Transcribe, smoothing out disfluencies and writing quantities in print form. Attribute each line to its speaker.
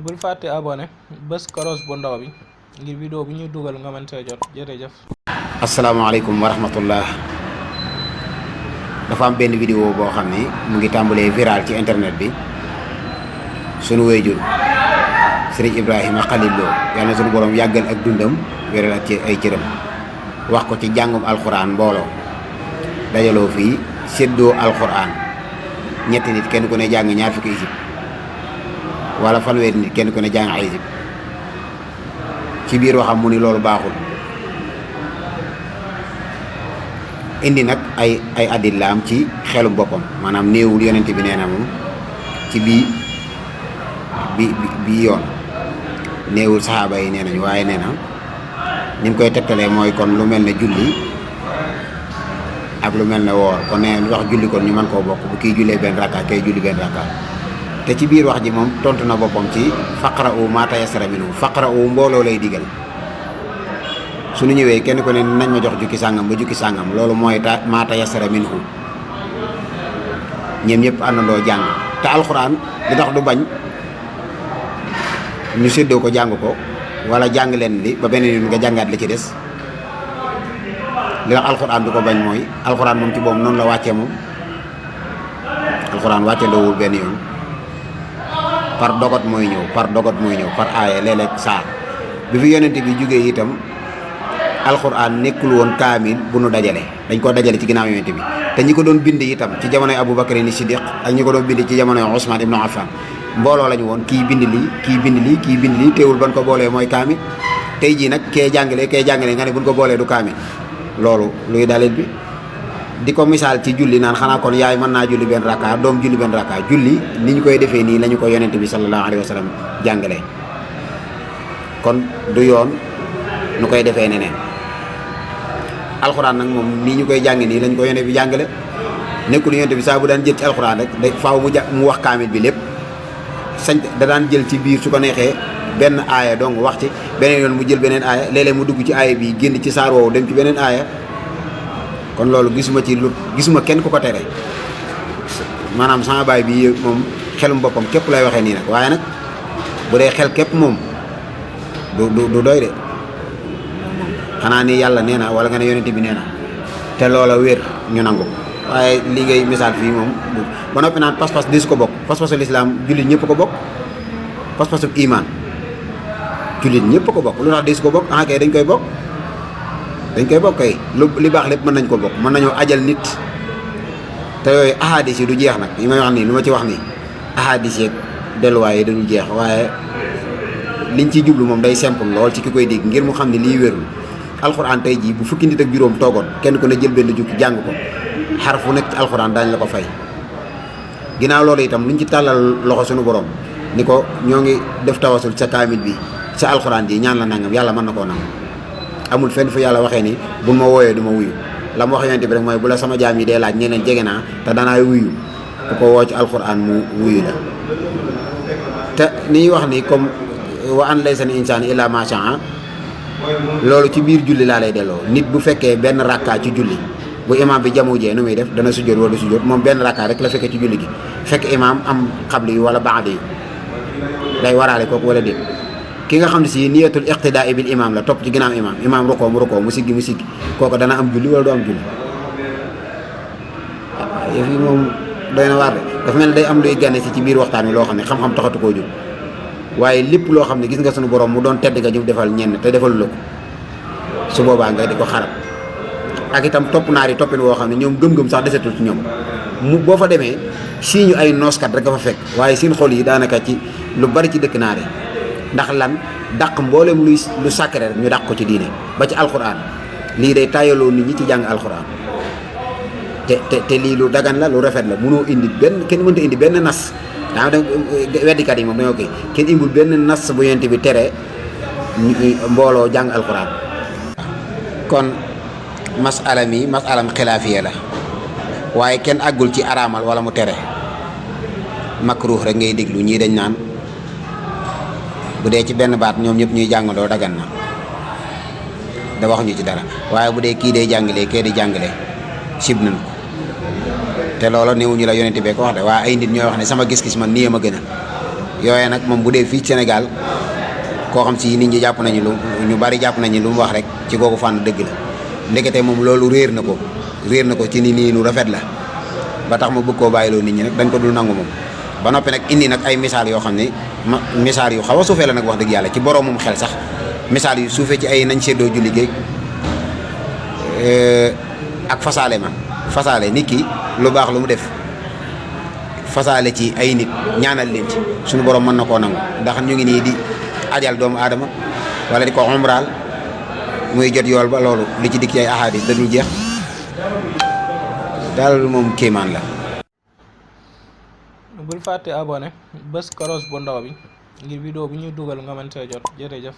Speaker 1: bul fàtte abonné bés koros bu ndaw bi ngir vidéo bu ñuy dugal nga mën see jot jërëjëf.
Speaker 2: asalaamaaleykum wa rahmatullah. dafa am benn vidéo boo xam ni mu ngi tàmbalee viral ci internet bi sunu wéyjur Serigne Ibrahima Khalil Lo yàlla na sunu borom yàggal ak dundam wéral ak ci ay cëram wax ko ci jàngum alxuraan mbooloo dajaloo fii séddoo alxuraan ñetti nit kenn ku ne jàng ñaar fukki isib wala fanweeri nit kenn ku ne jàng ay isib ci biir waxam mu ni loolu baaxul indi nag ay adillaam ci xelu boppam maanaam néewul yonent bi nee na moom ci bii yoon néewul saxaaba yi nee nañu waaye nee na ni mu koy tegtalee mooy kon lu mel ne julli ak lu mel ne woor kon nee lu tax julli kon ñu mën koo bokk bu kii jullee benn rakka kay julli benn rakka te ci biir wax ji moom tontu na boppam ci faqra'u maa tayassara minhu faqra'u mbooloo lay digal su ñu ñëwee kenn ku ne nañ ma jox jukki sàngam ba jukki sàngam loolu mooy maa tayassara minhu ñoom ñëpp àndandoo jàng te alxuraan li tax du bañ ñu séddoo ko jàng ko wala jàng leen li ba beneen yoon nga jàngaat li ci des li tax alxuraan du ko bañ mooy alxuraan moom ci boobu noonu la wàccee moom alxuraan wàccee ndoowul benn yoon par dogot mooy ñëw par aaya léeg-léeg saar bi fi yonente bi jógee itam alxuraan nekkul woon kaamil bu nu dajale dañ koo dajale ci ginnaaw yonente bi te ñi ko doon bind itam ci jamonoy Aboubacar ni Siddiq ak ñi ko doon bind ci jamonoy Ousmane ibnu Affan mbooloo lañu woon kii bind lii kii bind lii kii bind lii teewul ban ko boolee mooy kaamil tey jii nag kee jàngale nga ne buñ ko boolee du kaamil loolu luy dalil bi di ko misaal ci julli naan xanaa kon yaay mën naa julli benn rakka doom julli benn rakka julli ni ñu koy defee nii la ñu ko yonente bi sallallahu alayhi wa sallam jàngalee kon du yoon nu koy defee neneen alxuraan nag moom nii ñu koy jàng nii lañ ko yonente bi jàngale nekkul yonente bi saa bu daan jël ci alxuraan rek day faaw mu wax kaamil bi lépp sañ da daan jël ci biir su ko neexee benn aaya donc wax ci beneen yoon mu jël beneen aaya léeg-léeg mu dugg ci aaya bi génn ci saar woowu dem ci beneen aaya kon loolu gisuma kenn ku ko tere maanaam sama baay bi moom xelum boppam képp lay waxee nii nag waaye nag bu dee xel képp moom du doy de xanaa ni yàlla nee na wala nga ne yonent bi nee na te loola wér ñu nangu waaye li ngay misaal fii moom ba noppi naan pas-pas di su ko bokk pas-pasu lislaam jullit ñëpp ko bokk pas-pasu iman jullit ñëpp ko bokk lu tax di su ko bokk kay dañ koy bokk kay li baax lépp mën nañ ko bokk mën nañoo ajal nit te yooyu ahadis yi du jeex nag yi may wax nii lu ma ci wax nii ahadis yeeg delluwaay yi dañu jeex waaye liñ ciy jublu moom day simple lool ci ki koy dégg ngir mu xam ne lii wérul alxuraan tey jii bu fukki nit ak juróom toogoon kenn ku ne jël benn jukki jàng ko xarfu nekk ci alxuraan daañu la ko fay ginnaaw loolu itam luñ ci tàllal loxo suñu borom ni ko ñoo ngi def tawasul sa kaamil bi sa alxuraan ji ñaan la nangam yàlla mën na koo nangu amul fenn fu yàlla waxee ni bu ma wooyee du ma wuyu la ma wax yonent bi rek mooy bu la sama jaam yi dee laaj ñeneen jege naa te danaay wuyu ku ko woo ci alxuraan mu wuyu la te ni ñuy wax ni comme wa an laysa al insaanu illa ma shaa loolu ci biir julli laa lay delloo nit bu fekkee benn rakka ci julli bu imaam bi jamu jee nu muy def dana sujjóot wala sujjóot moom benn rakka rek la fekkee ci julli gi fekk imaam am xabli yu wala baadi yu day waraale kooku wala déet ki nga xam ne si niyatul iqtidaa bil imaam la topp ci ginnaaw imaam rukoo mu siggi kooku dana am julli wala du am julli yëf yi moom doy na waar de dafa mel ne day am luy gane si ci biir waxtaan wi loo xam ne xam-xam taxatu koo jóg waaye lépp loo xam ne gis nga sunu borom mu doon tedd nga ñu defal ñenn te defalu la ko su boobaa nga di ko xarab ak itam topp naar yi toppin woo xam ne ñoom gëm-gëm sax desetul ci ñoom boo fa demee si ñu ay nooskat rek nga fa fekk waaye seen xol yi daanaka ci lu bari ci dëkk naar yi ndax lan dàq mboolem lu sacré rek ñu dàq ko ci diine ba ci alxuraan lii day tayaloo nit ñi ci jàng alxuraan te lii lu dagan la lu rafet la mënoo indi kenn mënta indi benn nas daa weddikat yi moom dañoo koy kenn imbul benn nas bu yent bi tere mbooloo jàng alxuraan kon masalam xilaafiya la waaye kenn àggul ci araamal wala mu tere makruh rek ngay déglu ñii dañ naan bu dee ci benn baat ñoom ñëpp ñuy jàngandoo dagan na da wax ñu ci dara waaye bu dee kii day jàngalee kee di jàngale sib nañ ko te loolu néewuñu la yonente bee ko wax de waaye ay nit ñooy wax ne sama gis-gis man nii ma gën a yooye nag moom bu dee fii Sénégal koo xam si nit ñi jàpp nañu ñu bari jàpp nañu lu mu wax rek ci googu fànn dëgg la ndekete moom loolu réer na ko ci nii nu rafet la ba tax ma bëgg koo bàyyiloo nit ñi nag dañ ko dul nangu moom ba noppi nag indi nag ay misaal yoo xam ne misaal yu xaw a suufee la nag wax dëgg yàlla ci boroomum xel sax misaal yu suufee ci ay nañ seddoo julli géeg ak fasaale nit ki lu baax lu mu def fasaale ci ay nit ñaanal leen ci suñu borom mën na koo nangu ndax ñu ngi nii di ajal doomu aadama wala di ko umraal muy jot yool ba loolu li ci dikk ci ay ahadis da dul jeex daal moom kéemaan la.
Speaker 1: bul fàtte abonné bës koros bu ndaw bi ngir vidéo bu ñuy dugal nga mën see jot jërëjëf.